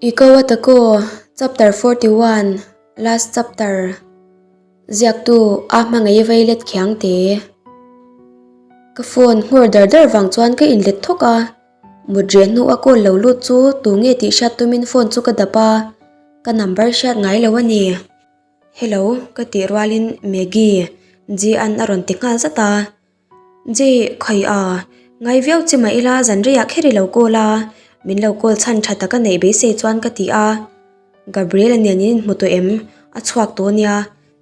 Ikaw Atako, Chapter 41, Last Chapter, Ziaktu a hmangaih veilet khiang te. Ka phone nghawr dar dar vang chuan ka inlet thawk a, mut reh hnu a call lo lut chu tu nge tih hriat tumin phone chu ka dap a, ka number hriat ngai lo a ni. Hello, ka tih rualin Maggie, Ji-an a rawn ti nghal zat a. Ji, khawi a, ngai viau chi mah ila zan reiah kher i lo call a, min lo call chhan tha taka neih beisei chuan ka ti a. Gabriel-a nen in inhmu tawh em? A chhuak tawh nia,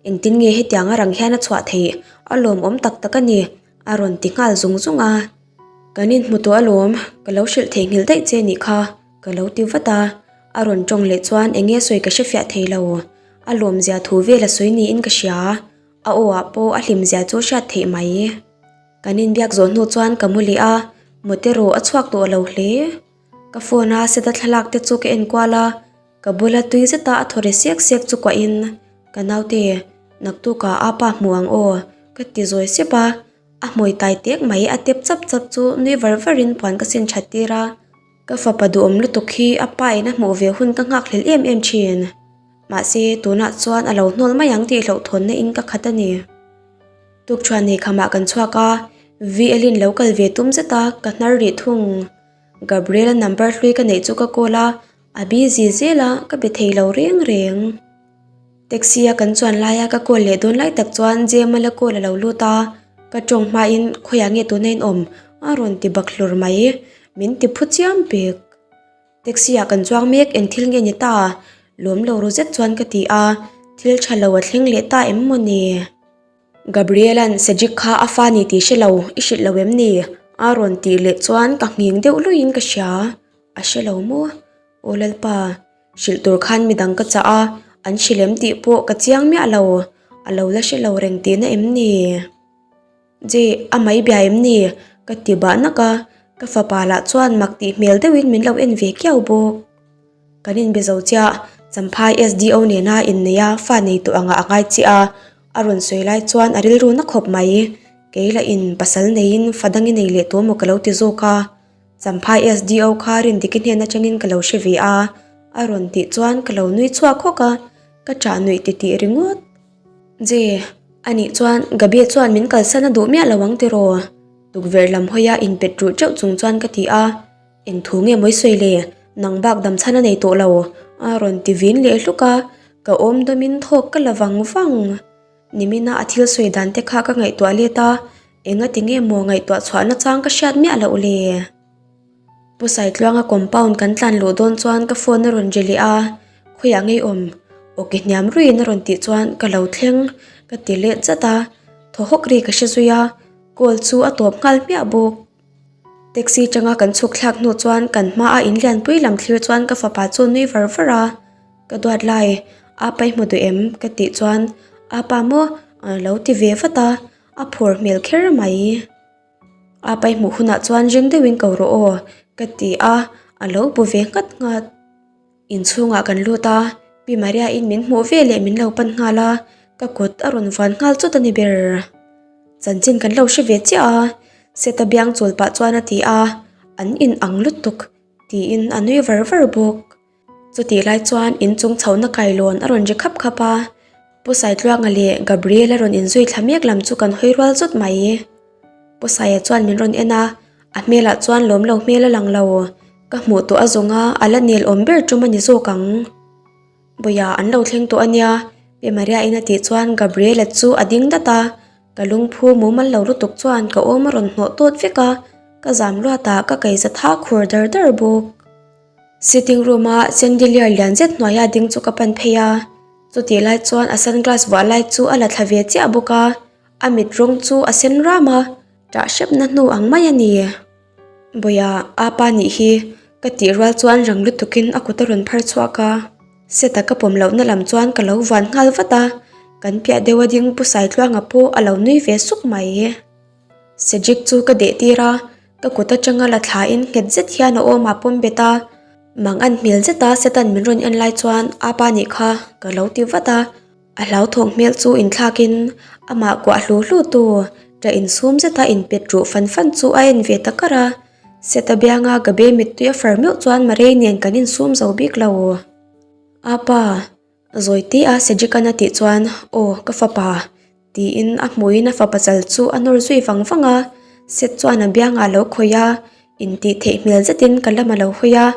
engtin nge hetiang a rang hian a chhuah theih? A lawmawm tak tak a ni, a rawn ti nghal zung zung a. Kan inhmu tawh alawm, ka lo hrilh theihnghilh daih che nih kha, ka lo ti vat a. A rawn tawng leh chuan eng nge sawi ka hrefiah thei lo, a lawmzia thu vel a sawi niin ka hria. A aw ah pawh a hlim zia chu hriat theih mai. Kan inbiak zawh hnu chuan ka mu leh a, mut erawh a chhuak tawh lo hle. Ka phone a set a thlalak te chu ka en kual a, ka bula tui zeta a thaw ri sek sek chu kuahin, Ka naute, naktukah apa hmu ang aw, ka ti zawi sep a, a hmui tai tek mai a tep chap chap chu nui var varin puan ka sin that tir a. Ka fapa duhawm lutuk hi a pa in a hmuh ve hun ka nghakhlel em em thin. Mahse, tunah chuan a lo hnawl mai ang tih hlauhthawnna in ka khat a ni. Tukṭhuan nei khamah kan chhuak a, VL in lo kal ve tum zet a, ka hnar rih thung. Gabriel-a number hlui ka neih chu ka call a, a busy zel a, ka be thei lo reng reng. Taxi a kan chuan laia ka call leh dawn lai tak chuan Jema la call a lo lut a, ka tawng hmain khawiah nge tuna in awm? a rawn ti bak hlur mai, min ti phu chiam pek. Taxi ah kan chuang mek eng thil nge ni ta? Lawm lo ru zet chuan ka ti a, thil tha lo a thleng leh ta em maw ni? Gabriel-a'n Cedric kha a fa ni tih hre lo, i hrilh lo em ni? A rawn tih leh chuan ka nghing deuh luiin ka hria, a hre lo maw? Aw Lalpa, hrilh tur khan midang ka chah a, an hrilh em tih pawh ka chiang miah lo, a lo la hre lo reng tihna em ni? Je, a mai bia em ni? Ka ti bah nak a, ka fapa lah chuan mak tih hmel deuhin min lo en ve kiau bawk. Kan inbe zo chiah, Champhai SDO nena innei a fa nei tawh angah a ngai chiah a, a rawn sawi lai chuan a rilru na khawp mai. Kei lah in pasal neiin fa dang i nei leh tawh maw ka lo ti zawk a, Champhai SDO kha Rindiki hnen atangin ka lo hre ve a, a rawn tih chuan ka lo nui chhuak hawk a, ka ṭah nuih titih ringawt. Je, anih chuan Gabi chuan min kalsan a duh miah lo ang tiraw? Tukverh lam hawia inpet ruh teuh chung chuan ka ti a, Eng thu nge mawi sawi le, nang bak dam chhan a nei tawh lo, a rawn ti vin leh hluk a, ka awm dawmin thawk ka la vang vang. Nimina a thil sawi dan te kha ka ngaihtuah let a, engati nge maw ngaihtuah chhuah nachang ka hriat miah loh le? Pu Saitluanga compound kan tlan luh dawn chuan ka phone a rawn ri leh a, khawiah ngei awm? Aw ke hniam ruiin a rawn tih chuan ka lo thleng ka ti let zat a, thaw hawk ri ka hre zui a, call chu a tawp nghal hmiah bawk. Taxi tanga kan chhuk thlak hnu chuan kan hma a in lianpui lam thlir chuan ka fapa chu nui var var a, ka duat lai, apa i hmu duh em? ka tih chuan apa maw? a lo ti ve vat a, a phur hmel kher mai. A pai hmuh hunah chuan ring deuhin ko rawh aw ka ti a, a lo bu ve nghat nghat. Inchhungah kan lut a, Pi Maria-in min hmuh ve leh min lo pan nghal a, ka kut a rawn van nghal chawt a ni ber. Chanchin kan lo hre ve chiah a, Seta biang chul pah chuan a ti a, an in ang lutuk tiin a nui var var bawk. Chutih lai chuan inchung chhohna kailawn a rawn ri khap khap a, Pu Saitluanga leh Gabriel a rawn inzui thla mek lam chu kan hawi rual zawt mai. Pu Saia chuan min rawn en a, a hmelah chuan lawm lo hmel a lang lo. Ka hmuh tawh a zawng a, a la nel awm ber tum a ni zawk ang. Bawia an lo thleng tawh a nia, Pi Maria-in a tih chuan Gabriel-a chu a ding dat a, ka lungphu mumal lo lutuk chuan ka awm a rawn hnawh tawt vek a, ka zam luat ah ka kei za tha khur dar dar bawk. Sitting room a chandelier lian zet hnuaia ding chu ka pan phei a, chutih lai chuan a sunglass vuah lai chu a la thla ve chiah bawk a, a mit rawng chu a sen ram a, ṭah hrepna hnu ang mai a ni. Bawia, apa nih hi, ka tih rual chuan rang lutukin a kut a rawn phar chhuak a, seta ka pawm lohna lam chuan ka lo vuan nghal vat a, kan piah deuh a ding Pu Saitluanga pawh a lo nui ve suk mai. Cedric chu ka deh tir a, ka kut atanga la thla in nghet zet hian a awm a pawm bet a, mang an hmel zet a Satan min rawn en lai chuan apa nih kha ka lo ti vat a, a hlauthawng hmel chu inthlak in amah kuah hlu hlu tu ṭah insum zet a inpet ruh fan fan chu a en ve ta kar a. Seta bianga Gabe mittui a far meuh chuan Marei nen kan insum zo bik lo. Apa, zawi te a Cedric-a'n a tih chuan, Aw, ka fapa, tiin a hmuiin a fapa chal chu a nawr zui vang vang a. Seth chuan a biangah a lo khawih a, intih theih hmel zetin ka lam a lo hawi a,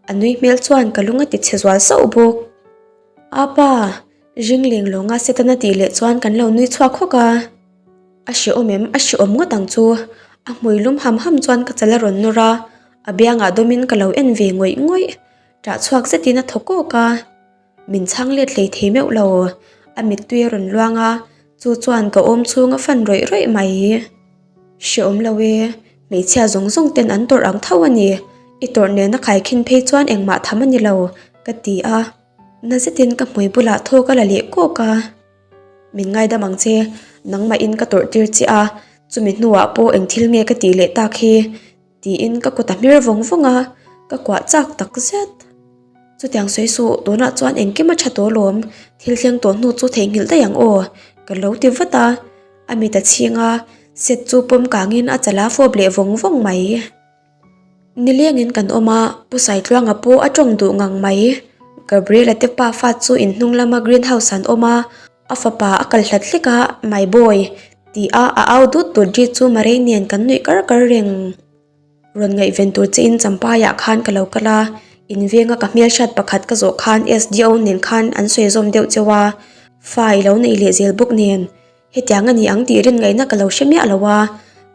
a nui hmel chuan ka lung a ti chhe zual sauh bawk. Apa, ring leng lawnga Seth-a'n a tih leh chuan kan lo nui chhuak hawk a. A hrehawm em? A hrehawm ngawt ang chu. A hmui lum ham ham chuan ka chal a rawn nawr a, a biangah dawmin ka lo en ve ngawih ngawih. Ṭah chhuak zetin a thaw kawk a, min chhang let hlei thei meuh lo. A mittui a rawn luang a, chu chuan ka awm chhung a fan rawih rawih mai. Hrehawm lo e, hmeichhia zawng zawng ten an tawrh ang tho a ni. I tawrh nena khaikhin phei chuan engmah tham a ni lo, ka ti a. Na zetin ka hmui bulah thawk a la leh kawk a. Min ngaidam ang che, nangmahin ka tawrh tir che a, chumi hnuah pawh eng thil nge ka tih leh tak hi? Tiin ka kut a hmer vawng vawng a, ka kuah chak tak zet. Chutiang sawi suh, tunah chuan engkim a tha tawh alawm, thil thleng tawh hnu chu theihnghilh daih ang aw, ka lo ti vat a. A mit a chhing a, set chu pawm kangin a chala fawp leh vawng vawng mai. Nilengin kan awm a, Pu Saitluanga pawh a tawng duh ngang mai. Gabriela te pa fa chu in hnung lama green house an awm a, a fapa a kal hlat hlek a, My boy ti a a au dut dut ri chu Marei nen kan nuih kar kar reng. Rawn ngaihven tur che in Champaiah khan ka lo kal a, in venga ka hmelhriat pakhat ka zawh khan SDO nen khan an sawi zawm deuh cheu a, fa i lo nei leh zel bawk nen. Hetiang a ni ang tih rin ngaihna ka lo hre miah lo a,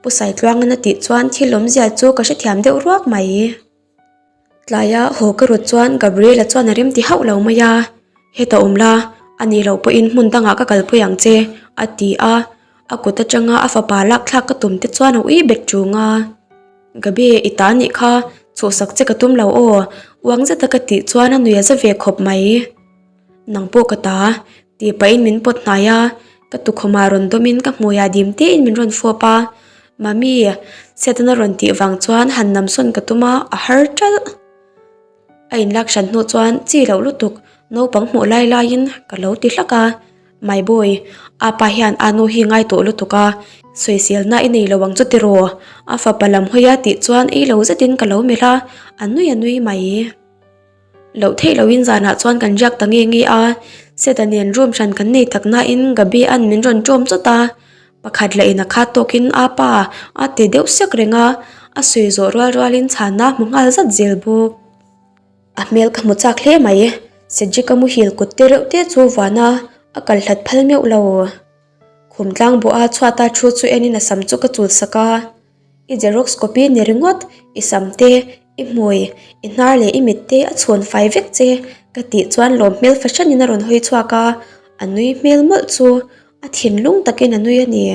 Pu Saitluangan a tih chuan thil awmzia chu ka hrethiam deuh ruak mai. Tlaia haw ka rawt chuan Gabriela chuan a remti hauh lo mai a, Heta awm la, a nih loh pawhin hmun dangah ka kalpui ang che, a ti a, a kut atanga a fapa lak thlak ka tum te chuan a ui bet ṭung a. Gabi, i ta nih kha, chhuhsak che ka tum lo aw, uang zeta ka tih chuan a nui a za ve khawp mai. Nang pawh ka ta, tih pahin min pawt hnai a, ka tukhawmah rawn dawmin ka hmuiah dim tein min rawn fawp a, Mummy, Setana rawn tih vang chuan han namsawn ka tum a, a har ṭalh. A inlak hran hnu chuan chi loh lutuk naupang hmuh lai laiin ka lo ti hlak a, My boy, apa hian a nu hi ngai tawh lutuk a, sawiselna i nei lo ang chu tiraw? A fapa lam hawi a tih chuan ei lo zetin ka lo melh a, a nui a nui mai. Loh theih lohin zanah chuan kan riak ta nge nge a, Seta nen room hran kan nei tak nain Gabi an min rawn ṭawm chawt a, pakhat lah in a khat tawkin a pa a ti deuh sek reng a, a sawi zawh rual rualin chhanna a hmu nghal zat zel bawk. A hmel ka hmu chak hle mai, Cedric-a muhil kut te reuh te chu vana a kal hlat phal meuh lo. Khum tlang bawha chhuata thu chu enin a sam chu ka chul sak a. I xerox copy ni ringawt, i sam te, i hmui, i hnar leh i mit te a chhawn fai vek che ka tih chuan lawm hmel fahranin a rawn hawi chhuak a, a nui hmel mawlh chu a thinlung takin a nui a ni.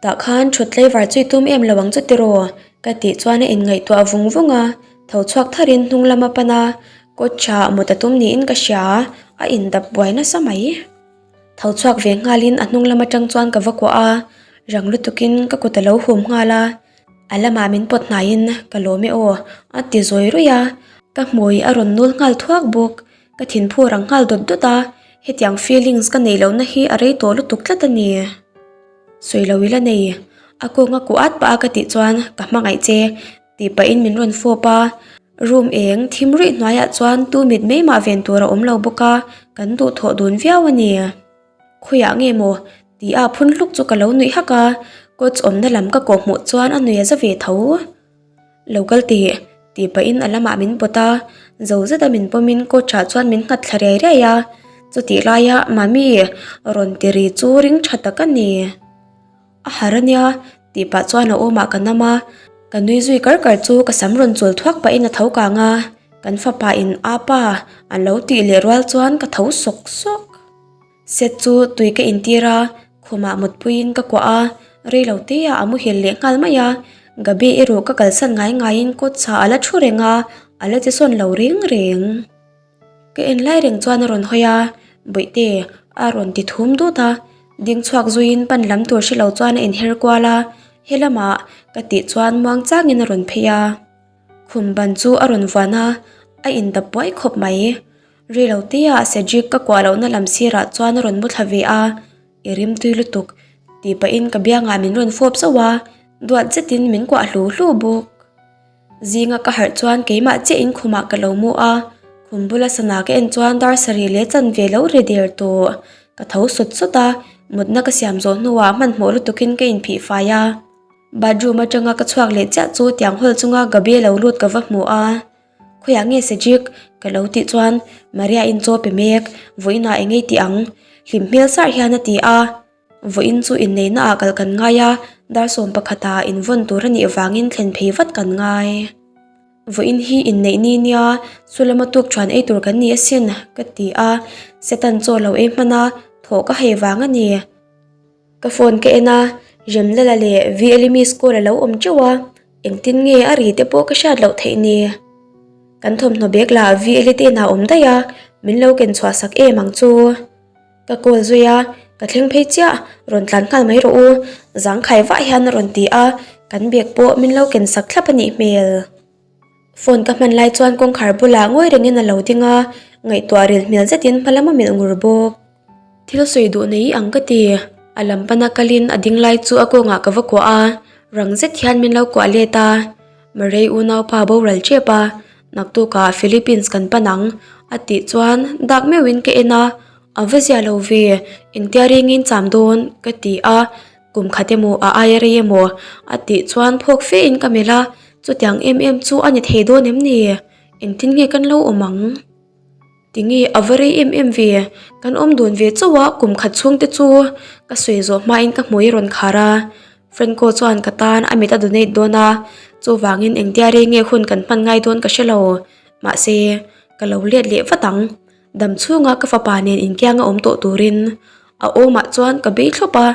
Tah khan thut tlaivar chu i tum em lo ang chu tiraw? ka tih chuan a inngaihtuah vung vung a, tho chhuak tharin hnung lam a pan a, kawtchah mut a tum niin ka hria, a indap buai nasa mai. Tho chhuak ve nghalin a hnung lam atang chuan ka va kuah a, rang lutukin ka kut a lo hum nghal a, a lamah min pawt hnaiin ka lawm e aw a ti zawi ruih a, ka hmui a rawn nul nghal thuak bawk, ka thinphu rang nghal dawt dawt a, hetiang feelings ka neih lohna hi a rei tawh lutuk tlat a ni. Sawi lo ila nei, a kawnga kuah at pah a ka tih chuan ka hmangaih che Tih pahin min rawn fawp a, room eng thim ruih hnuaiah chuan tu mit mai mah ven tur a awm lo bawk a, kan duhthawh dun viau a ni. Khawiah nge maw? tih a phun hluk chu ka lo nuih hak a, coach awmna lam ka kawh hmuh chuan a nuih a za ve tho. Lo kal tih, tih pahin a lamah min pawt a, zo zeta min pawmin coach ah chuan min nghat thla riai riai a, chutih laia Mummy rawn ti ri chu ring tha tak a ni. A har a nia, tih pah chuan a awmah ka nam a, ka nui zui kar kar chu ka sam rawn chawl thuak pahin a tho kang a, kan fapa in a pa a lo tih leh rual chuan ka tho sawk sawk. Set chu tui ka intir a, khumah mutpuiin ka kuah a, rei lo te ah a muhil leh nghal mai a, Gabi erawh ka kalsan ngai ngaiin kawtchah a la thu reng a, a la che sawn lo reng reng. Ka en lai reng chuan a rawn hawi a, Bawihte a rawn ti thum dut a, ding chhuak zuiin pan lam tur hre lo chuan a inher kual a, he lamah ka tih chuan muang changin a rawn phei a. Khum ban chu a rawn vuan a, a indap buai khawp mai. Rei lo teah Cedric ka kuah lohna lam sirah chuan a rawn mu thla ve a, I rim tui lutuk tih pahin ka biangah min rawn fawp zauh a, duat zetin min kuah hlu hlu bawk. Zinga ka harh chuan keimah chiah in khumah ka lo mu a, khum bula sana ka en chuan dar sarih leh chanve lo ri der tawh. Ka tho sawt sawt a, mutna ka siam zawh hnuah hmanhmawh lutukin ka inphih fai a. Bathroom atanga ka chhuak leh chiah chu tiang hawl chunga Gabi a lo lut ka va hmu a. Khawiah nge Cedric? Ka lo tih chuan Maria in chaw pe mek, vawiinah eng ei tih ang? Hlim hmel sarh hian a ti a. Vawiin chu inneihna ah kal kan ngai a, dar 11 ah invawn tur a nih vangin thlen phei vat kan ngai. Vawiin hi inneih ni nia, chu lama tuk thuan ei tur kan ni asin, ka ti a, Satan chaw lo ei hman a, thawh ka hei vang a ni. Ka phone ka en a, Remlala leh VLmi school a lo awm teuh a, engtin nge a ri te pawh ka hriat loh theih ni. Kan thawmhnaw bag lah VLi te inah a awm daih a, min lo ken chhuah sak em ang chu. Ka call zui a, ka thleng phei chiah, rawn tlan nghal mai rawh u, zangkhai vah hian a rawn ti a, kan bag pawh min lo ken sak thlap a nih hmel. Phone ka hman lai chuan kawngkhar bulah ngawi rengin a lo ding a, ngaihtuah ril hmel zetin hma lam a melh ngur bawk. Thil sawi duh nei ang ka ti, a lam pana kalin a ding lai chu a kawngah ka va kuah a, rang zet hian min lo kuah let a, Murray unaupa boral tep a, naktukah Philippines kan pan ang a tih chuan dak meuhin ka en a, a va zia lo ve, engtia ringin cham dawn ka ti a, kum khat emaw a aia rei emaw a tih chuan phawk fe in ka melh a, chutiang em em chu a ni thei dawn em ni? Engtin nge kan lo awm ang? Tinge a va rei em em ve, kan awm dun ve chauh a kum khat chhung te chu ka sawi zawh hmain ka hmui a rawn khar a, Franco chuan ka tan a mit a donate dawn a, chuvangin engtia rei nge hun kan hman ngai dawn ka hre lo, mahse ka lo let leh vat ang, dam chhunga ka fapa nen inkianga awm tawh turin a awmah chuan ka bei thlawp a.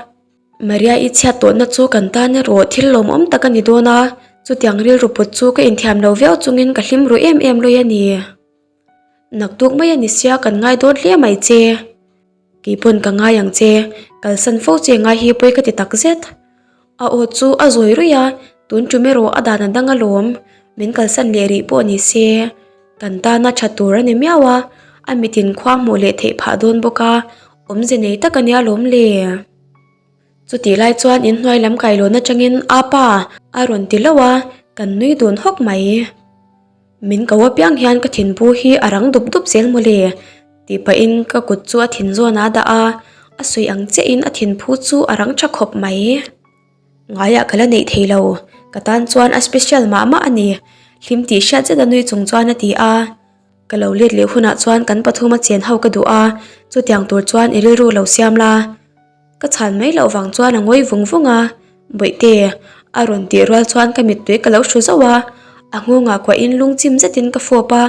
Maria-i chhiat tawhna chu kan tan erawh thil lawmawm tak a ni dawn a, chutiang rilru put chu ka inthiam lo viau chungin ka hlim ru em em lawih a ni. Naktuk mai a ni sia kan ngai dawn hle mai che. Keipawn ka ngai ang che, kalsan fo che ngai hi pawi ka ti tak zet. A aw chu a zawi ruih a, tun tum erawh a dan a dang alawm, min kalsan leh rih pawh ni se. Kan tana tha tur a ni miau a, a mitin khua hmuh leh theih phah dawn bawk a, awmze nei tak a nia lawm le. Chutih lai chuan inhnuai lam kailawn atangin Apa! a rawn ti lauh a, kan nui dun hawk mai. Min ko apiang hian ka thinpu hi a rang dup dup zel mawle tih pahin ka kut chu a thin zawn a dah a, a sawi ang chiahin a thinphu chu a rang tha khawp mai. Ngaiah ka la neih thei lo, ka tan chuan a special mah mah a ni, hlim tih hriat zet a nui chung chuan a ti a. Ka lo let leh hunah chuan kan pathum a chen ho ka duh a, chutiang tur chuan i rilru lo siam la. Ka chhan mai loh vang chuan a ngawi vung vung a, Bawihte, a rawn tih rual chuan ka mittui ka lo hru zauh a, a nghawngah kuahin lungchim zetin ka fawp a,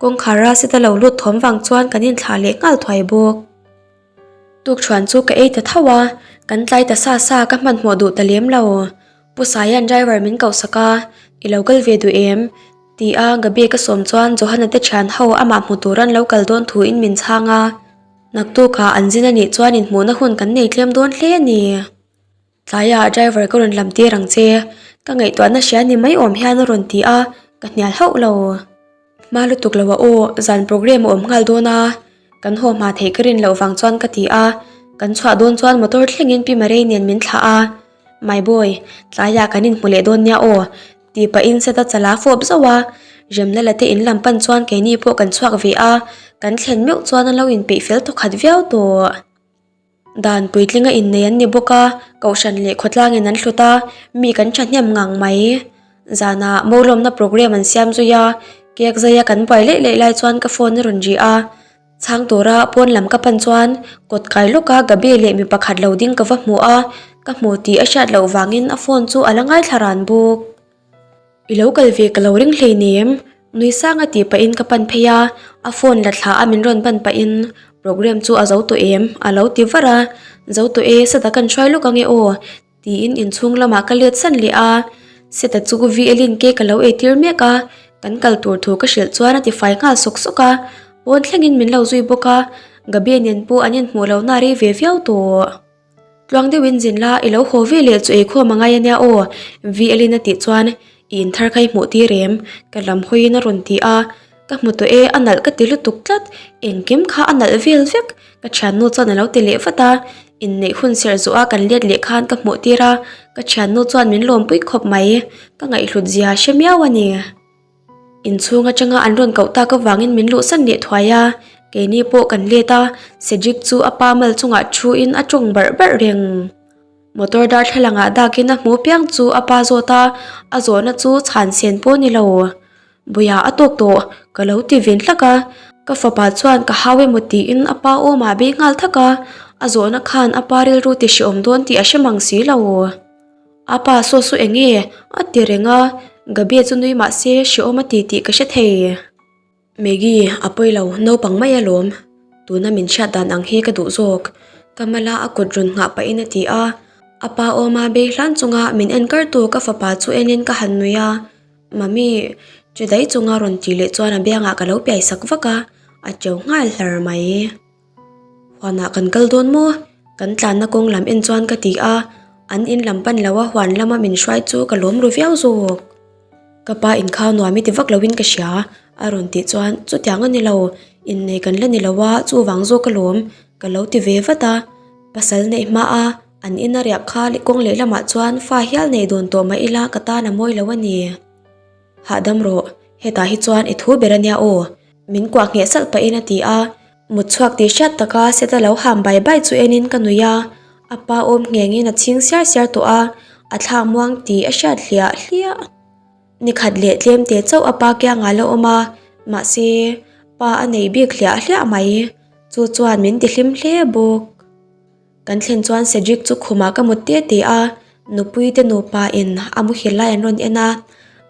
kawngkhar a set a lo lut thawm vang chuan kan inthlah leh nghal thuai bawk. Tukṭhuan chu ka ei ta tho a, kan tlai ta sa sa ka hmanhmawh duh ta lem lo. Pu Saia'n driver min koh sak a, I lo kal ve duh em? Ti a Gabi ka sawm chuan Johana te ṭhian ho amah hmu tur an lo kal dawn thuin min chhang a. Naktukah an zin a nih chuan inhmuhna hun kan nei tlem dawn hle a ni. Tlaiah driver ka rawn lam tir ang che, ka ngaihtuahna hria ni mai awm hian a rawn ti a, ka hnial hauh lo. Hma lutuk lo a aw, zan programme a awm nghal dawn a, kan haw hma theih ka rin loh vang chuan ka ti a, kan chhuah dawn chuan motor thlengin Pi Marei nen min thlah a, My boy, tlaiah kan inhmu leh dawn nia aw, tih pahin Seta chala fawp zauh a, Remlala te in lam pan chuan keini pawh kan chhuak ve a, kan thlen meuh chuan an lo inpeih fel thawkhat viau tawh. Dan puitlinga innei an ni bawk a, kohhran leh khawtlangin an hlut a, mi kan thahnem ngang mai. Zanah Mawlawmna programme an siam zui a, cake zaia kan buai leih leih lai chuan ka phone a rawn ri a. Chhang tura pawn lam ka pan chuan kawt kai lawka Gabi leh mi pakhat lo ding ka va hmu a, ka hmu tih a hriat loh vangin a phone chu a la ngaithla ran bawk. I lo kal ve ka lo ring hleinem, nui sang a tih pahin ka pan phei a, a phone la thla a min rawn ban pahin programme chu a zo tawh em? a lo ti var a, Zo tawh e, Seta kan hruai lawk ange aw tiin inchhung lamah ka let san leh a, Seta chu VL-in cake a lo eitir mek a, kan kal tur thu ka hrilh chuan a ti fai nghal sawk sawk a, pawn thlengin min lo zui bawk a, Gabi nen pawh an inhmuh lohna a rei ve viau tawh. Tluang deuhin zin la, i lo haw ve leh chu eikhawm a ngai a nia aw, VL-in a tih chuan i inthar kha i hmuh tir em? Ka lam hawiin a rawn ti a, ka hmu tawh e, a nalh ka ti lutuk tlat, engkim kha a nalh vel vek, ka thiannu chuan a lo ti leh vat a, inneih hun serh zawh a kan let leh khan ka hmuh tir a, ka thiannu chuan min lawmpui khawp mai, ka ngaihhlut zia hre miau a ni. Inchhung atanga an rawn koh tak avangin min luhsan leh thuai a, keini pawh kan let a, Cedric chu a pa mal chungah thuin a tawng barh barh reng. Motor darthlalang ah dakin a hmu piang chu a pa zawt a, a zawhna chu chhan sen pawh ni lo. Buia a tawk tawh, ka lo ti vin hlak a, ka fapa chuan ka hau emaw tiin a pa awmah bei nghal thak a, a zawhna khan a pa rilru ti hreawm dawn tih a hre mang si lo. A pa saw chu eng nge? a ti reng a, Gabi chu nui mah se hreawm a ti tih ka hre thei. Maggie, a pawi lo, naupang mai alawm. Tuna min hriat dan ang hi ka duh zawk. Ka mala a kut rawn nghah pahin a ti a. A pa awma bei hlan chunga min en kartu ka fapa chu enin ka han nui a. Mummy, che daih chunga rawn tih leh chuan a biangah ka lo piai sak vak a, a teu nghal hlar mai. Huanah kan kal dawn maw? Kan tlanna kawng lam en chuan ka ti a, an in lam pan lo a huan lama min hruai chu ka lawm ru viau zawk. Ka pa inkhau nuam i ti vak loin ka hria, a rawn tih chuan chutiang a ni lo, innei kan la ni lo a, chuvang zawk ka lawm, ka lo ti ve vat a. Pasal neih hma a, an ina riah kha kawng lehlamah chuan fa hial nei dawn tawh mah ila ka tan a mawi lo a ni. Hahdam rawh, hetah hi chuan i thu ber a nia aw, min kuah ngheh salh pahin a ti a, mut chhuak tih hriat taka Seta lo ham bai bai chu enin ka nui a, a pa awm nghengin a chhing siar siar tawh a, a thlak muang tih a hriat hliah hliah. Ni khat leh tlem te chauh a pa kiangah la awm a, mahse pa a nei bik hliah hliah mai, chu chuan min ti hlim hle bawk. Kan thlen chuan Cedric chu khumah ka mut te te a, nupui te nupa in a muhil lai an rawn en a,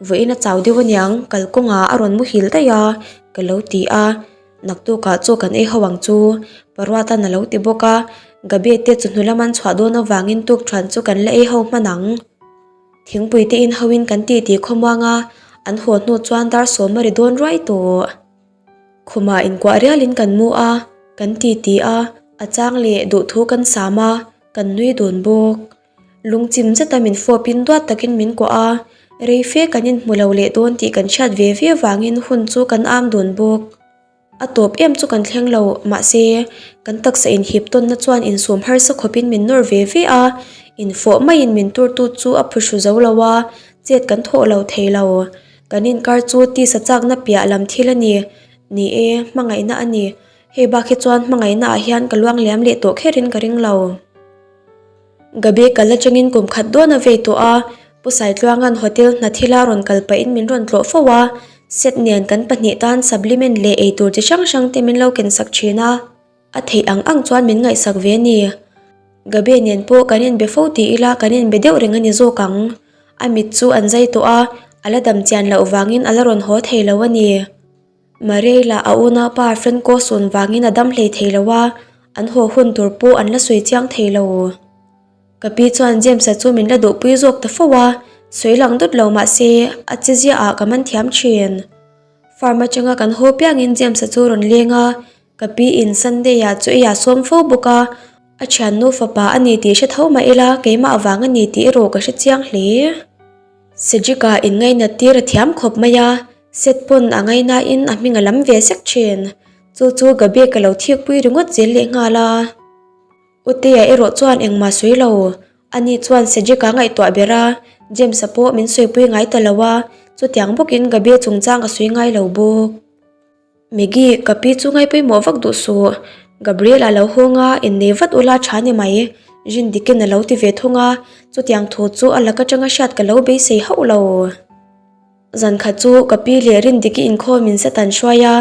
vawiin a chau deuh aniang kalkawngah a rawn muhil daih a ka lo ti a, naktukah chaw kan ei ho ang chu Paruatan a lo ti bawk a, Gabi te chawhnu lam an chhuah dawn avangin tukthuan chu kan la ei ho hman ang. Thingpui te in ho in kan titi khawmuang a, an haw hnu chuan dar sawm a ri dawn ruai tawh. Khumah inkuah rialin kan mu a, kan titi a, a chang leh duhthu kan sam a, kan nui dun bawk. Lungchim zeta min fawpin duat takin min kuah a, rei fe kan inhmu lo leh dawn tih kan hriat ve ve vangin hun chu kan am dun bawk. A tawp em chu kan thleng lo, mahse, kan taksa inhip tawnna chuan insum harsa khawpin min nawr ve ve a, infawh maiin min turtu chu a phuhru zo lo a, chet kan thawh lo thei lo. Kan inkar chu tisa chakna piah lam thil a ni. Ni e, hmangaihna a ni. Hei bak hi chuan hmangaihna ah hian ka luang liam leh tawh kherin ka ring lo. Gabi kal atangin kum khat dawn a vei tawh a, Pu Saitluanga'n hotel hna thila rawn kal pahin min rawn tlawh fo a, set nen kan pahnih tan supplement leh eitur chi hrang hrang te min lo ken sak thin a. A theih ang ang chuan min ngaihsak ve a ni. Gabe nen pawh kan inbe fo ti ila kan inbe deuh reng a ni zawk ang. A mit chu an zai tawh a, a la dam chian loh vangin a la rawn haw thei lo a ni. Marei lah a unaupa Franco sawn vangin a dam hlei thei lo a, an haw hun tur pawh an la sawi chiang thei lo. Ka pi chuan James-a chu min la duhpui zawk ta fo a, sawi lang dawt lo mah se a che ziahah ka man thiam thin. Farm atanga kan haw piangin James-a chu rawn leng a, Ka pi in Sunday ah chu ei ah sawm fo bawk a, a thiannu fapa a ni tih hre tho mah ila keimah avang a ni tih erawh ka hre chiang hle. Cedric-a in ngainat tir a thiam khawp mai a, set pawn a ngainain a hming a lam ve sek thin. Chu chu Gabi ka lo thikpui ringawt zel leh nghal a. Utea erawh chuan engmah sawi lo, ani chuan Cedric-a ngaihtuah ber a, James-a pawh min sawipui ngai ta lo a, chutiang bawkin Gabi chungchang a sawi ngai lo bawk. Maggie, ka pi chu ngai pawimawh vak duh suh. Gabriel-a lo hawng a, innei vat ula tha ni mai. Rin dikin a lo ti ve thung a, chutiang thu chu a lak atanga hriat ka lo beisei hauh lo. Zan khat chu ka pi leh Rin diki inkhawm in Satan hruai a,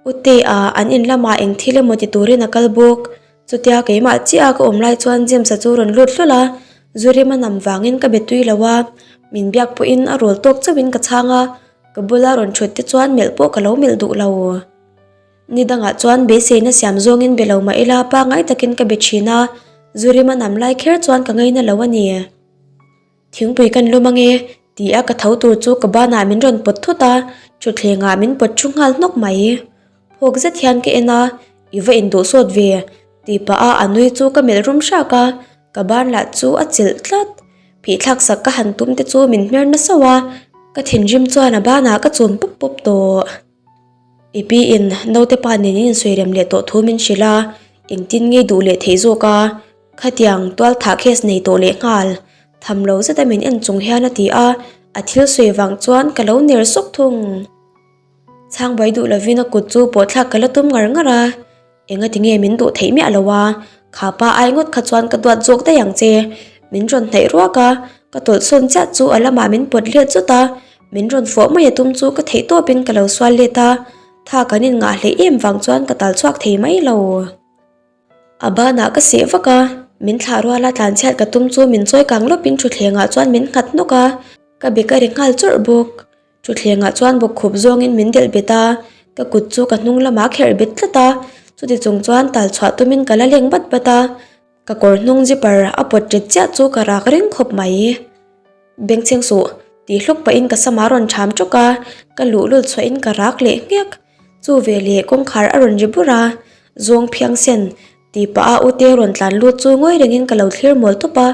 Ute-a an in lamah eng thil emaw ti turin a kal bawk. Chutia keimah chiah a ka awm lai chuan James-a chu rawn lut hlawl a, zu rim a nam vangin ka be tui lo a, min biak pawhin a rawl tawk chauhin ka chhang a, Ka bula rawn thut te chuan melh pawh ka lo melh duh lo. Ni dangah chuan beiseina siam zawngin be lo mah ila pangngai takin ka be thin a, zu rim a nam lai kher chuan ka ngaina lo a ni. Thingpui kan lum ange ti a ka tho tur chu ka banah min rawn pawt thut a, thutthlengah min pawt thu nghal hnawk mai. Phawk zet hian ka en a, I va induh sawt ve tih pah a a nui chu ka melh rum hrak a, ka ban lah chu a chilh tlat. Phihthlak sak ka han tum te chu min hmer na sauh a, ka thinrim chuan a banah ka chum pawp pawp tawh. I pi in naute pa nen in insawi rem leh tawh thu min hrilh a, engtin nge duh leh theih zawk a, khatiang tual thah case nei tawh leh nghal, tham lo zeta min en chung hian a ti a, a thil sawi vang chuan ka lo ner sawk thung. Chhang buai duh lovin a kut chu pawhthlak ka la tum ngar ngar a. Enga tinge min duh theih miah lo a, kha pa ai ngawt kha chuan ka duat zawk daih ang che. Min rawn hnaih ruak a, ka tawlh sawn chiah chu a lamah min pawt let zut a, min rawn fawh mai a tum chu ka theih tawpin ka lo sual let a, tha kan in ngah hleih em vang chuan ka tal chhuak thei mai lo. A banah ka seh vak a, min thlah ruala tlanchhiat ka tum chu min chawi kang lawpin thutthlengah chuan min nghat hnawk a, ka bek a ri nghal chawrh bawk. Thutthlengah chuan bawkkhup zawngin min delh bet a, ka kut chu ka hnung lamah kherh bet tlat a, chuti chung chuan tal chhuah tumin ka la leng bat bat a, ka kawr hnung zipper a pawt ṭet chiah chu ka rak reng khawp mai. Bengchheng suh, tih hluk pahin ka sama rawn ṭham ṭawk a, ka luhlul chhuahin ka rak leh nghek. Chu veleh kawngkhar a rawn ri bur a, zawng phiang sen tih pah a ute rawn tlan lut chu ngawi rengin ka lo thlir mawl tawp a,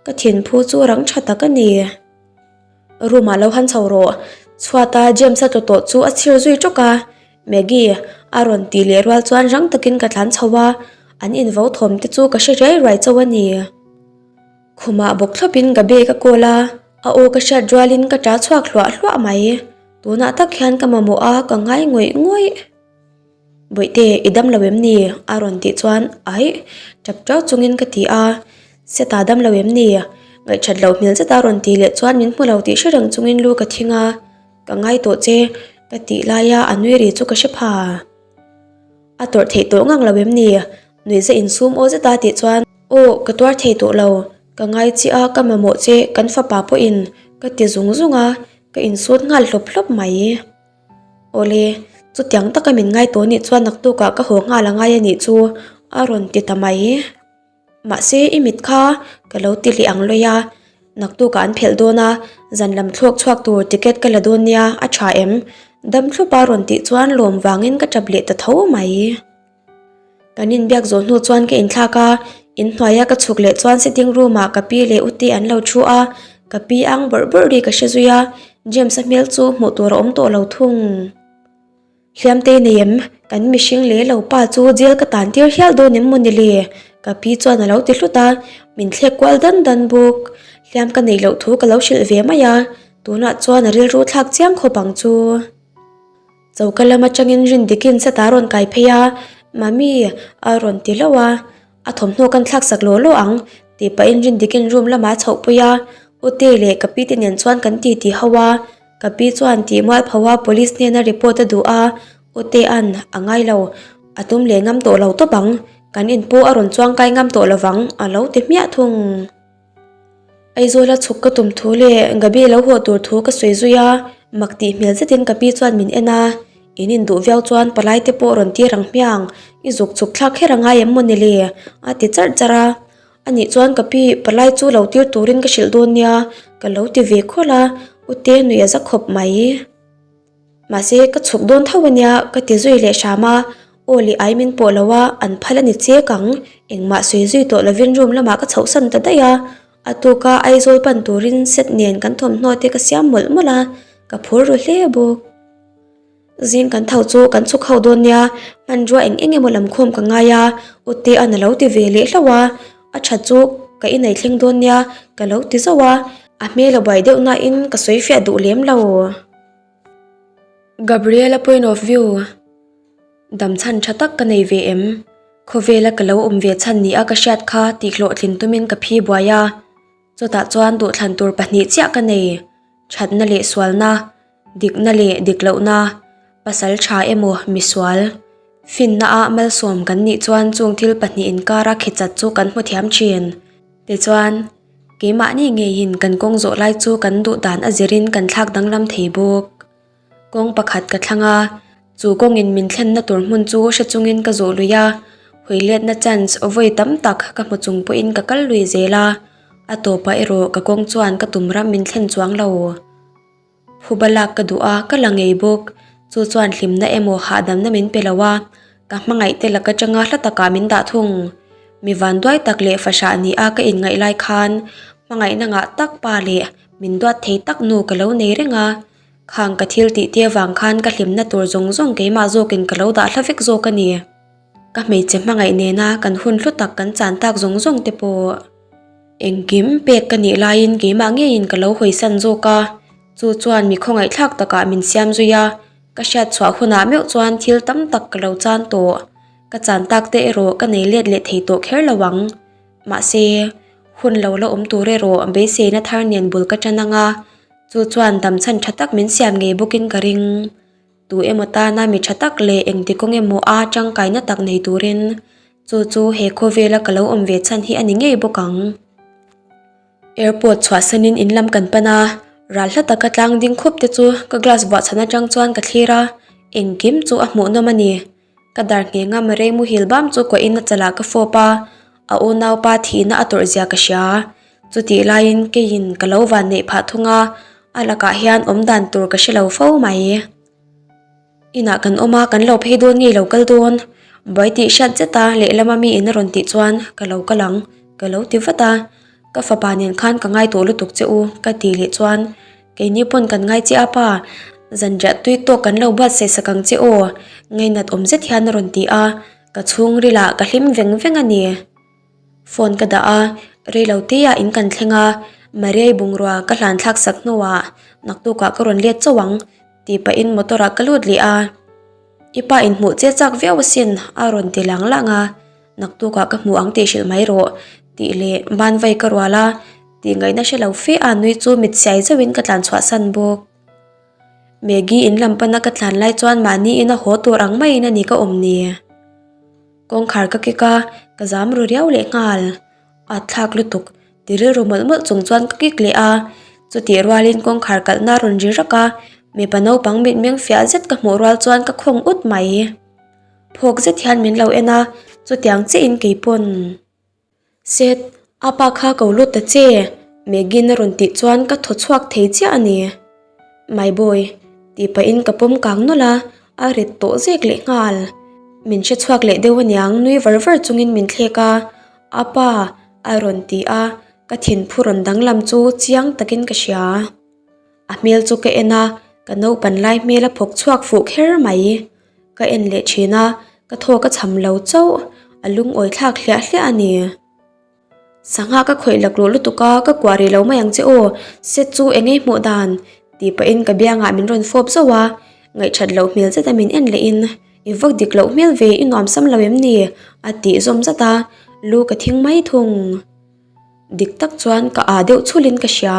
ka thinphu chu rang tha tak a ni. Room ah lo han chho rawh, chhuata James-a tlu tawh chu a chhir zui tawk a, Maggie a rawn tih leh rual chuan rang takin ka tlan chho a, an invo thawm te chu ka hre riai ruai chauh a ni. Khumah bawk thlawpin ka bag a kawl a, a aw ka hriat rualin ka ṭah chhuak hluah hluah mai. Tunah tak hian ka mamawh a, ka ngai ngawih ngawih. Bawihte, i dam lo em ni? a rawn tih chuan aih, ṭap ṭau chungin ka ti a. Seta dam lo em ni? Ngaihṭhat loh hmel zeta rawn tih leh chuan min hmu lo tih hre reng chungin lu ka thing a, Ka ngai tawh che, ka tih laia a nui ri chu ka hre pha. A tawrh theih tawh ngang lo em ni? Nuihza insum aw zeta tih chuan, Aw, ka tuar thei tawh lo. Ka ngai che a, ka mamawh che, kan fapa pawhin, ka ti zung zung a, ka insut nghal hlawp hlawp mai. Awle, chutiang taka min ngai tawh nih chuan naktukah ka haw nghal a ngai a nih chu, a rawn ti ta mai. Mahse, i mit kha ka lo ti leh ang lawih a, naktukah an phelh dawn a, zan lam thlawk chhuak tur ticket ka la dawn nia, a tha em? Dam thlup a rawn tih chuan lawm vangin ka tap leh ta tho mai. Kan inbiak zawh hnu chuan ka inthlak a, inhnuaia ka chhuk leh chuan sitting room ah ka pi leh ute an lo thu a, ka pi ang bawrh bawrh ri ka hre zui a, James-a hmel chu hmuh tur a awm tawh lo thung. Hliamtei nei em? Kan mihring leh lo pa chu jail ka tan tir hial dawn em maw ni le? Ka pi chuan a lo ti hlut a, min thlek kual dan dan bawk. Hliam ka neih loh thu ka lo hrilh ve mai a, tunah chuan a rilru thlak chiang khawp ang chu. Choka lam atangin Rindikin seta a rawn kai phei a, Mummy a rawn ti hlauh a, a thawmhnaw kan thlak sak law law ang tih pahin Rindikin room lamah a chhoh pui a, Ute leh ka pi te nen chuan kan ti ti ho a, ka pi chuan tih mual pho a police hnena report a duh a, Utea'n a ngai lo, a tum leh ngam tawh lo tawp ang, kan in pawh a rawn chuang kai ngam tawh lovang a lo ti hmiah thung. Aizawla chhuk ka tum thu leh Gabi lo haw tur thu ka sawi zui a, mak tih hmel zetin ka pi chuan min en a, In induh viau chuan palai te pawh rawn tir ang hmiang, i zuk chhuk thlak kher a ngai em maw ni le? a ti charh charh a, anih chuan ka pi palai chu lo tir turin ka hrilh dawn nia ka lo ti ve khawlh a, Ute nuih a za khawp mai. Mahse, ka chhuk dawn tho ania ka ti zui leh hram a, aw leh ai min pawh lo a, an phal a ni chek ang, engmah sawi zui tawh lovin room lamah ka chhohsan ta daih a, a tuka Aizawl pan turin set nen kan thawmhnaw te ka siam mawlh mawlh a, ka phur ru hle bawk. Zing kan tho chu kan chhuk ho dawn nia, hmanrua eng eng emaw lamkhawm ka ngai a, Utea'n a lo ti ve leh hlauh a, a tha chu ka inei thleng dawn nia ka lo ti zauh a, a hmel a buai deuh nain ka sawi fiah duh lem lo. Gabriela point of view, Dam chhan tha tak ka nei ve em? Khawvela ka lo awm ve chhan ni a ka hriat kha tih hlawhtlin tumin ka phi buai a. Chutah chuan duhthlan tur pahnih chiah ka nei, thatna leh sualna, dikna leh diklohna, pasal tha emaw misual. Finna ah malsawm kan nih chuan chung thil pahnih inkara khichat chu kan hmu thiam thin. Tichuan. Keimahni ngeiin kan kawng zawh lai chu kan duh dan a zirin kan thlak danglam thei bawk. Kawng pakhat ka thlang a, chu kawngin min thlenna tur hmun chu hre chungin ka zawh lui a, hawiletna chance vawi tam tak ka hmu chung pawhin ka kal lui zel a, a tawpah erawh ka kawng chuan ka tum ram min thlen chuang lo. Phuba lak ka duh a, ka la ngei bawk. Chu chuan hlimna emaw hahdamna min pe lo a, ka hmangaih te laka tanga hla takah min dah thung. Mi vanduai tak leh fahrah ni a ka inngaih lai khan hmangaihna ngah tak pa leh min duat thei tak nu ka lo nei reng a. Khang ka thil tih te avang khan ka hlimna tur zawng zawng keimah zawkin ka lo dah hla vek zawk a ni. Ka hmeichhe hmangaih nena kan hun hlu tak kan chan tak zawng zawng te pawh. Engkim pek ka nih laiin keimah ngeiin ka lo hawisan zawk a, chu chuan mi khawngaihthlak takah min siam zui a. Ka hriat chhuah hunah meuh chuan thil tam tak ka lo chan tawh. Ka chan tak te erawh ka nei let leh thei tawh kher lo ang. Mahse, hun lo la awm tur erawh beiseina thar nen bul ka tan ang a, chu chuan damchhan tha tak min siam ngei bawkin ka ring. Tu emaw tana mi tha tak leh engti kawng emaw a tangkaina tak nei turin chu chu he khawvela ka lo awm ve chhan hi a ni ngei bawk ang. Airport chhuahsanin in lam kan pan a, ral hla taka tlang ding khup te chu ka glass buah chhan atang chuan ka thlir a, engkim chu a hmuhnawm a ni. Ka dar nghenga Marei muhil bam chu kuahin a chalah ka fawp a, a unaupa thihna a tawrh zia ka hria. Chutih laiin keiin ka lo van neih phah thung a, a lakah hian awm dan tur ka hre lo fo mai. Inah kan awm a, kan lo phei dawn nge lo kal dawn? Buai tih hriat zet a lehlama mi in a rawn tih chuan ka lo kal ang, ka lo ti vat a. Ka fapa nen khan ka ngai tawh lutuk che u, ka tih leh chuan Keini pawn kan ngai che a pa, zanriah tui tawk kan lo buatsaih sak ang che aw, ngainat awm zet hian a rawn ti a, ka chhungrilah ka hlim veng veng a ni. Phone ka dah a, reilo teah in kan thleng a, Mariai bungrua ka hlan thlak sak hnuah naktukah ka rawn let chauh ang tih pahin motor ah ka lut leh a, I pa inhmuh che chak viau asin a rawn ti lang lang a. Naktukah ka hmu ang tih hrilh mai rawh tih leh ban vai ka rual a, tih ngaihna hre lo fe a nui chu mit siai zeuhin ka tlan chhuah san bawk. Maggie in lam pana ka tlan lai chuan mahni in a haw tur ang maiin a ni ka awm ni. Kawngkhar ka kik a, ka zam ru riau leh nghal. At thlak lutuk ti rilru mawlh mawlh chung chuan ka kik leh a, chutih rualin kawngkhar kalhna a rawn ri rak a, mipa naupang mitmeng fiah zet ka hmuh rual chuan ka khawng ut mai. Phawk zet hian min lo en a, chutiang chiahin kei pawn. Seth, a pa kha ko lut ta che, Megan a rawn tih chuan ka thaw chhuak thei chiah a ni. My boy, tih pahin ka pawm kang nawlh a, a rit tawh zek leh nghal. Min hre chhuak leh deuh aniang nui var var chungin min thlek a, A pa, a rawn ti a, ka thinphu rawn danglam chu chiang takin ka hria. A hmel chu ka en a, ka naupan lai hmel a phawk chhuak fuh kher mai. Ka en leh thin a, ka thaw ka cham lo chauh, a lungawi thlak hliah hliah a ni. Sangha ka khawih laklawh lutuk a, ka kuah rih lo mai ang che aw, set chu eng ei hmuh dan? tih pahin ka biangah min rawn fawp zauh a, ngaihthat loh hmel zeta min en lehin, I vak dik loh hmel ve, i nuam sam lo em ni? a tih zawm zat a, lu ka thing mai thung. Dik tak chuan ka aa deuh chhulin ka hria,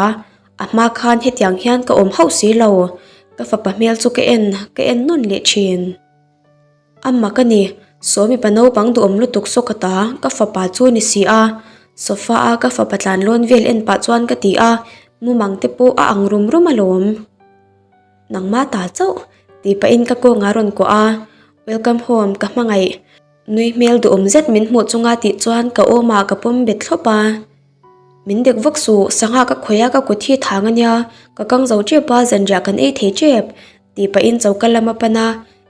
a hma khan hetiang hian ka awm hauh si lo, ka fapa hmel chu ka en, ka en nawn leh thin. A mak a ni, saw mipa naupang duhawm lutuk saw ka ta, ka fapa chu ni si a, sofa a ka fapa tlan lawn vel en pah chuan ka ti a, mumang te pawh a ang rum rum alawm. Nangmah ta chauh, tih pahin ka kawngah a rawn kuah a, Welcome home, ka hmangaih. Nui hmel duhawm zet min hmuh chunga tih chuan ka awmah ka pawm bet thlawp a. Min dek vak suh, sangha ka khawih a ka kut hi thang a nia, ka kang zo tep a zanriah kan ei thei tep tih pahin choka lam a pan a,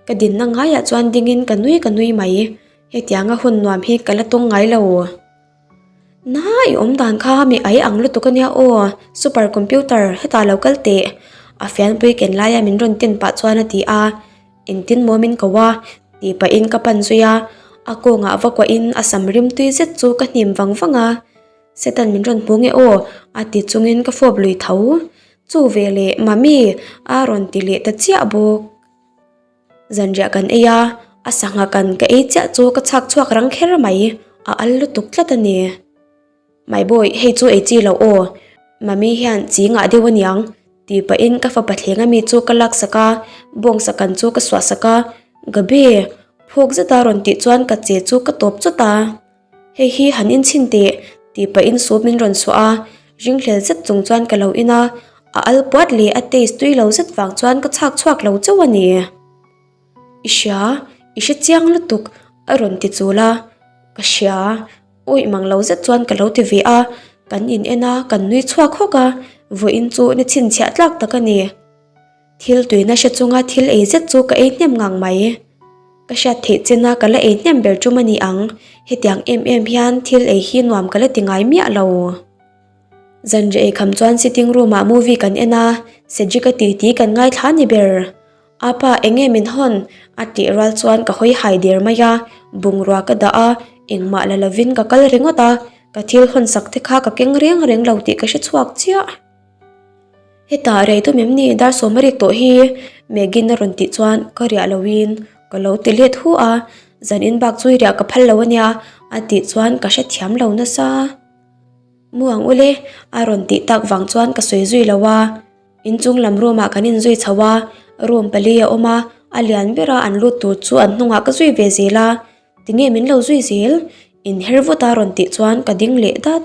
ka dinna ngaiah chuan dingin ka nui ka nui mai, hetianga hun nuam hi ka la tawng ngai lo. Na i awm dan kha mi ai ang lutuk a nia aw, super computer hetah lo kal teh a fianpui ken laia min rawn tin pah chuan a ti a. Engtin maw min ko a? tih pahin ka pan zui a, a kawngah va kuahin a sam rim tui zet chu ka hnim vang vang a. Setan min rawn hmu nge aw? a ti chungin ka fawp lui tho. Chu veleh Mummy a rawn ti leh ta chiah bawk. Zanriah kan ei a, a sangha kan ka ei chiah chu ka chhak chhuak rang kher mai, a al lutuk tlat a ni. My boy, hei chu ei chi loh aw, Mummy hian chi ngah deuh aniang, tih pahin ka fapa thleng ami chu ka lak sak a, bawngsa kan chu ka suah sak a, Gabi, phawk zeta rawn tih chuan ka che chu ka tawp chawt a, Hei hi han inchhin teh, tih pahin soup min rawn suah a, ringhlel zet chung chuan ka lo in a, a al puat leh a taste tui lo zet vang chuan ka chhak chhuak lo chauh a ni. I hria, i hre chiang lutuk, a rawn ti chul a, Ka hria. Awih mang lo zet chuan ka lo ti ve a, kan in en a, kan nui chhuak hawk a, vawiin chu ni chhinchhiah tlak tak a ni. Thil tuina hre chunga thil ei zet chu ka ei hnem ngang mai. Ka hriat theih china ka la ei hnem ber tum a ni ang, hetiang em em hian thil ei hi nuam ka la ti ngai miah lo. Zanriah ei kham chuan sitting room ah movie kan en a, Cedric a titi kan ngaithla ni ber. Apa enge min hawn? a tih rual chuan ka hawi hai der mai a, bungrua ka dah a, engmah la lovin ka kal ringawt a, ka thil hawn sak te kha ka keng reng reng lo tih ka hre chhuak chiah. Hetah rei tum em ni dar sawm a rik tawh hi? Megan a rawn tih chuan ka riah loin ka lo ti let hu a, zan in bak chu i riah ka phal lo ania a tih chuan ka hrethiam lo nasa. Mu ang ule a rawn tih tak vang chuan ka sawi zui lo a. Inchung lam room ah kan inzui chho a, room pali a awm a, a lian ber a an lut tur chu an hnungah ka zui ve zel a, tinge min lo zui zel? Inher vut a rawn tih chuan ka ding leh dat.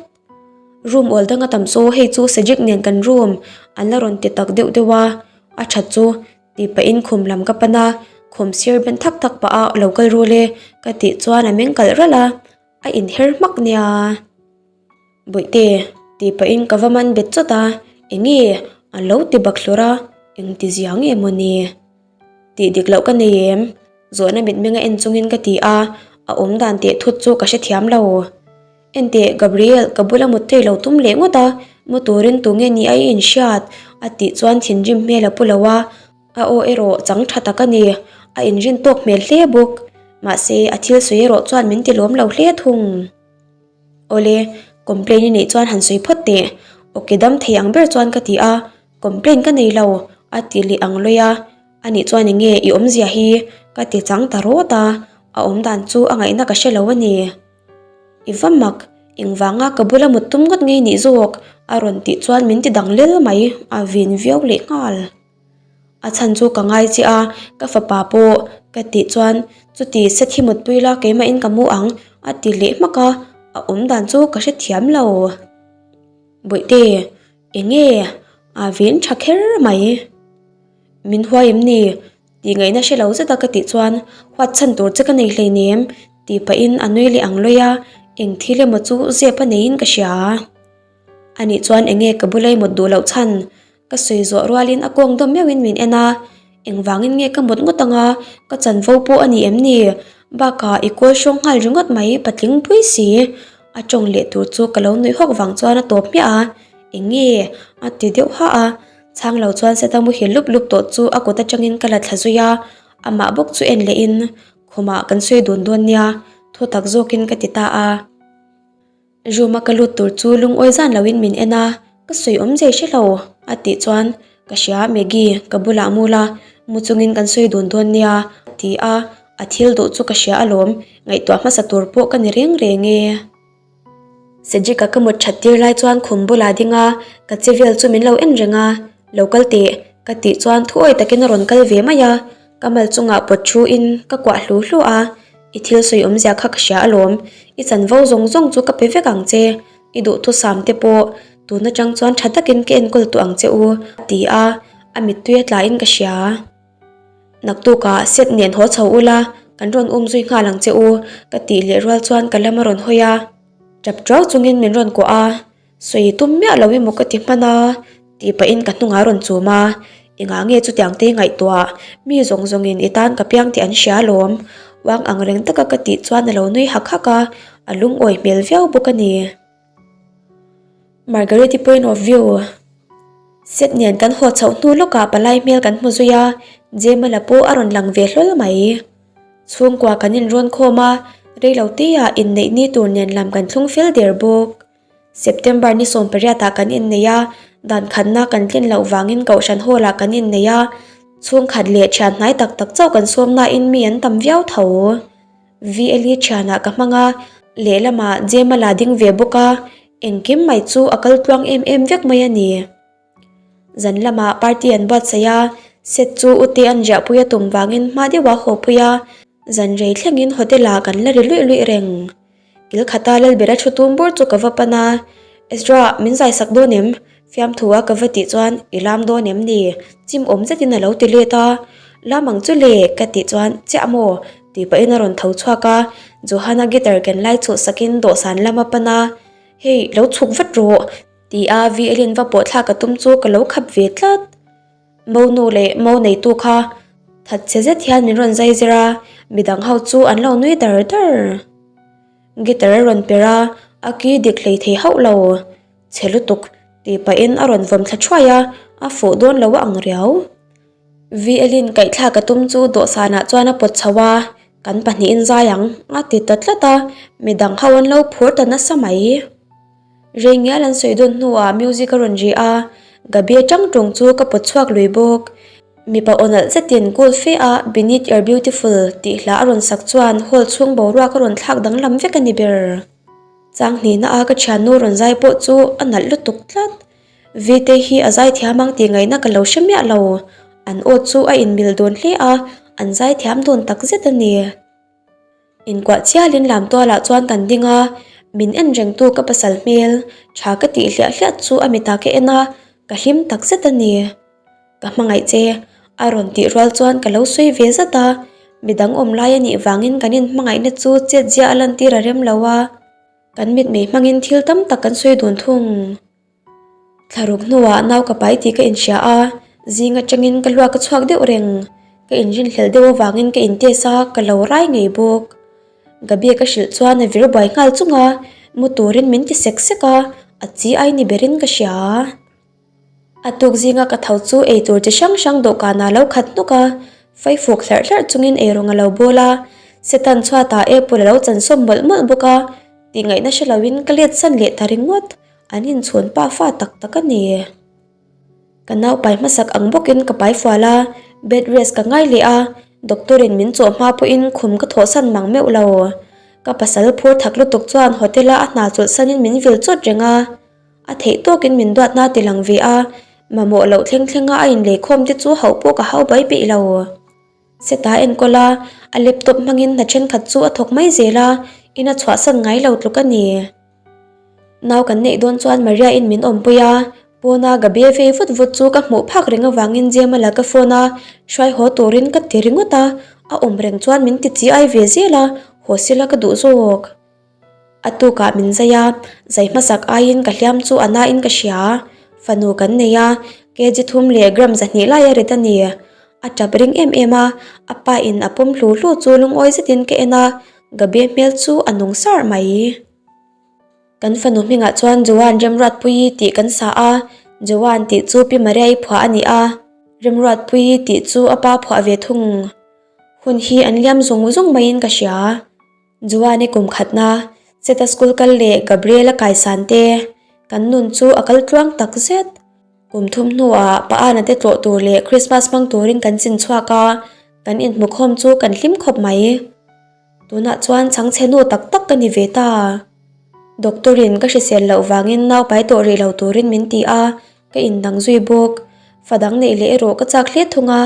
Room awl dang a tam chu hei chu Cedric nen kan room an la rawn ti tak deuh deuh a, a that chu tih pahin khum lam ka pan a, khum sir ben thak thak pah a lo kal rul e ka tih chuan a meng kalh ralh a, a inher hmak nia. Bawihte, tih pahin ka va man bet chawt a, enge a lo ti bak hlur a, engti zia nge maw ni? Tih dik loh ka nei em? Zawhna mitmenga en chungin ka ti a, a awm dan teh thut chu ka hrethiam lo. Enteh, Gabriel, ka bula mut thei lo tum leh ngawt a, mu turin tunge ni a i inhriat? a tih chuan thinrim hmel a pu lo a, A aw erawh chang tha tak a ni, a inrin tawk hmel hle bawk. Mahse, a thil sawi erawh chuan min ti lawm lo hle thung. Awle, complain i neih chuan han sawi phawt teh. Ok dam thei ang ber chuan ka ti a, complain ka nei lo, a ti leh ang lawi a. Anih chuan eng nge i awmzia hi? Ka ti chang ta rawt a, a awm dan chu a ngaihna ka hre lo a ni. I va mak, engvanga ka bula mut tum ngawt ngei nih zawk? A rawn tih chuan min ti dang lel mai, a vin viau leh nghal. A chhan chu ka ngai che a, ka fapa pawh ka tih chuan chuti se thi mutpui la keimahin ka mu ang a ti leh hmak a, a awm dan chu ka hrethiam lo. Bawihte, eng nge a vin tha kher mai? Min huai em ni? Tih ngaihna hre lo zeta ka tih chuan huat chhan tur che ka nei hleinem tih pahin a nui leh ang lawi a, eng thil emaw chu zep a neiin ka hria. Anih chuan eng nge ka bula i mut duh loh chhan? Ka sawi zawh rualin a kawng dawm meuhin min en a, engvangin nge ka mut ngawt anga ka chanvo pawh a ni em ni? Bakah i kawl hrawng nghal ringawt mai patling pui si. A tawng leh tur chu ka lo nuih hawk vang chuan a tawp hmiah a, eng nge? a ti deuh hah a, chhang lo chuan seta muhil lup lup tawh chu a kut atangin ka la thla zui a, amah bawk chu en lehin khumah kan sawi dun dawn nia, thu tak zawkin ka ti ta a. Room a ka lut tur chu lungawi zan loin min en a, ka sawi awm zei hre lo a tih chuan ka hria Maggie ka bulah mu la, mu chungin kan sawi dun dawn nia a ti a, a thil duh chu ka hria alawm, ngaihtuah hmasa tur pawh ka ni reng reng e. Cedric-a ka mut that tir lai chuan khum bulah ding a, ka che vel chu min lo en reng a, lo kal teh ka tih chuan thuawi takin a rawn kal ve mai a, Ka mal chungah pawt thu in ka kuah hlu hlu a, I thil sawi awmzia kha ka hria alawm, i chanvo zawng zawng chu ka pe vek ang che, i duhthusam te pawh tun atang chuan tha takin ka enkawl tawh ang che u a ti a, a mittui a tla in ka hria. Naktukah set nen haw chho ula, kan rawn um zui nghal ang che u ka tih leh rual chuan ka lam a rawn hawi a, tap tuau chungin min rawn kuah a. Sawi tum miah lo emaw ka ti hman a, tih pahin ka hnungah a rawn chum a, engah nge chutiang te ngaihtuah, mi zawng zawngin i tan ka piang tih an hria alawm, uang ang reng taka ka tih chuan a lo nui hak hak a, a lungawi hmel viau bawk a ni. Margaret-i point of view Set nen kan haw chhoh hnu lawkah palai hmel kan hmu zui a, Jemala pawh a rawn lang ve hlawl mai. Chhungkua kan inrawn khawm a, reiloteah inneih ni tur nen lam kan thlung fel der bawk. September ni 18 ah kan innei a, dan khatna kan tlin loh vangin Kohhran Hall ah kan innei a, chhungkhat leh thian hnai tak tak chauh kan sawm nain mi an tam viau tho. VLE thianah ka hmang a, lehlamah Jemala ding ve bawk a, engkim mai chu a kal tluang em em vek mai a ni. Zan lamah party an buatsaih a, set chu ute an riahpui a tum vangin hma deuha haw pui a, zan rei thlengin hotel ah kan la ri luih luih reng. Kil khata Lalbera thu tum bur chu ka va pan a, Ezra, min zai sak dawn em? Fiamthu a ka va tih chuan, I lam dawn em ni? Chim awm zetin a lo ti let a, Lam ang chu le? ka tih chuan, Chiah maw? tih pahin a rawn tho chhuak a, Johanna guitar ken lai chhuh sakin dawhsan lam a pan a, Hei, lo chhuk vat rawh! Ti a Violin va pawh thlak a tum chu ka lo khap ve tlat. Mo nu leh mo neitu kha that chhe zet hian min rawn zai zir a, midang ho chu an lo nui dar dar. Guitar a rawn per a, a ki dik hlei thei hauh lo. Chhe lutuk tih pahin a rawn vawm thla thuai a, a fuh dawn lo a ang riau. Violin kaihthlak a tum chu dawhsanah chuan a pawt chho a, kan pahnihin zai ang a ti ta tlat a, midang ho an lo phur ta nasa mai. Rei ngial an sawi dawn hnuah music a rawn ri a, Gabi atang tung chu ka pawt chhuak lui bawk. Mipa aw nalh zetin cool fe a Beneath Your Beautiful tih hla a rawn sak chuan hall chhung boruak a rawn thlak danglam vek a ni ber. Chang hnihna a ka thiannu rawn zai pawh chu a nalh lutuk tlat. Vite hi a zaithiam ang tih ngaihna ka lo hre miah lo. An aw chu a inmil dawn hle a, an zaithiam dawn takzet a ni. Inkuah chialin lam tualah chuan kan ding a, min en rengtu ka pasal hmel tha ka tih hliah hliah chu a mitah ka en a, ka hlim takzet a ni. Ka hmangaih che, a rawn tih rual chuan ka lo sawi ve zat a, midang awm lai a nih vangin kan inhmangaihna chu chetzia a lantir a rem lo a, kan mitmei hmangin thil tam tak kan sawi dun thung. Thlaruk hnuah nau ka pai tih ka inhria a, zing atangin ka luak a chhuak deuh reng. Ka inrinhlelh deuh avangin ka intest a, ka lo rai ngei bawk. Gabi ka hrilh chuan a vir buai nghal chung a, mu turin min ti sek sek a, a chi ai ni berin ka hria. A tuk zinga ka tho chu eitur chi hrang hrang dawhkanah a lo khat hnuk a, faifuk hlerh hlerh chungin eirawng a lo bawl a, Setan chhuatah apple a lo chansawm mawlh mawlh bawk a, tih ngaihna hre loin ka let san leh ta ringawt. An inchhawn pa fa tak tak a ni. Ka nau pai hmasak ang bawkin ka pai fual a, bed rest ka ngai leh a, doctor in min chawh hma pawhin khum ka thawhsan mang meuh lo. Ka pasal phur thak lutuk chuan hotel a a hna chawlhsanin min vil chawt reng a, a theih tawkin min duatna ti lang ve a, mamawh loh thleng thlenga a inleikhawm te chu hauh pawh ka hau bai peih lo. Seta enkawl a, a laptop hmangin hna thenkhat chu a thawk mai zel a, in a chhuahsan ngai lo tluk a ni. Nau kan neih dawn chuan Maria-in min awmpui a, pawna Gabi a vei vut vut chu ka hmuh phak reng avangin Jema la ka phone a, hruai haw turin ka ti ringawt a, a awm reng chuan min ti chi ai ve zel a, haw sila ka duh zawk. A tukah min zai a, zai hmasak aiin ka hliam chu a nain ka hria. Fanu kan nei a, kg thum leh gram 200 lai a rit a ni. A tap ring em em a, a pa in a pawm hlu hlu chu lungawi zetin ka en a, Gabi hmel chu a nung sar mai. Kan fanu hmingah chuan Joan Remruatpuii tih kan sa a, Joan tih chu Pi Maria-i phuah a ni a, Remruatpuii tih chu a pa phuah ve thung. Hun hi an liam zung zung maiin ka hria. Joan-i kum khatna, Seta school kal leh Gabriel-a kaisan te, kan nun chu a kal tluang tak zet. Kum thum hnuah Paana te tlawh tur leh Christmas hmang turin kan chin chhuak a, kan inhmukhawm chu kan hlim khawp mai. Tunah chuan chhangchhe nu tak tak ka ni ve ta. Doctor in ka hrisel loh vangin nau pai tawh rih lo turin min ti a, ka indang zui bawk. Fa dang neih leh erawh ka chak hle thung a,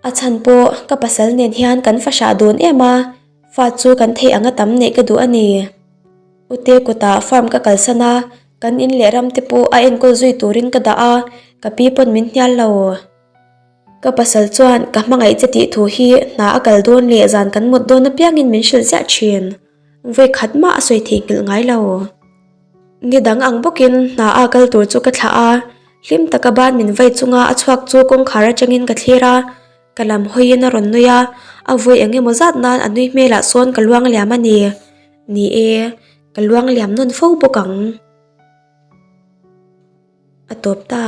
a chhan pawh ka pasal nen hian kan fa hrah dun em a, fa chu kan theih anga tam neih ka duh a ni. Ute kutah farm ka kalsan a, kan in leh ram te pawh a enkawl zui turin ka dah a, ka pi pawn min hnial lo. Ka pasal chuan ka hmangaih che tih thu hi hna a kal dawn leh zan kan mut dawn apiangin min hrilh ziah thin. Vawi khat mah a sawi thei nghilh ngai lo. Ni dang ang bawkin hna a kal tur chu ka thlah a, hlim taka ban min vai chunga a chhuak chu kawngkhar atangin ka thlir a, ka lam hawiin a rawn nui a, a vawi eng emaw zat nan a nui hmelah sawn ka luang liam a ni. Ni e, ka luang liam nawn fo bawk ang. A tawp ta.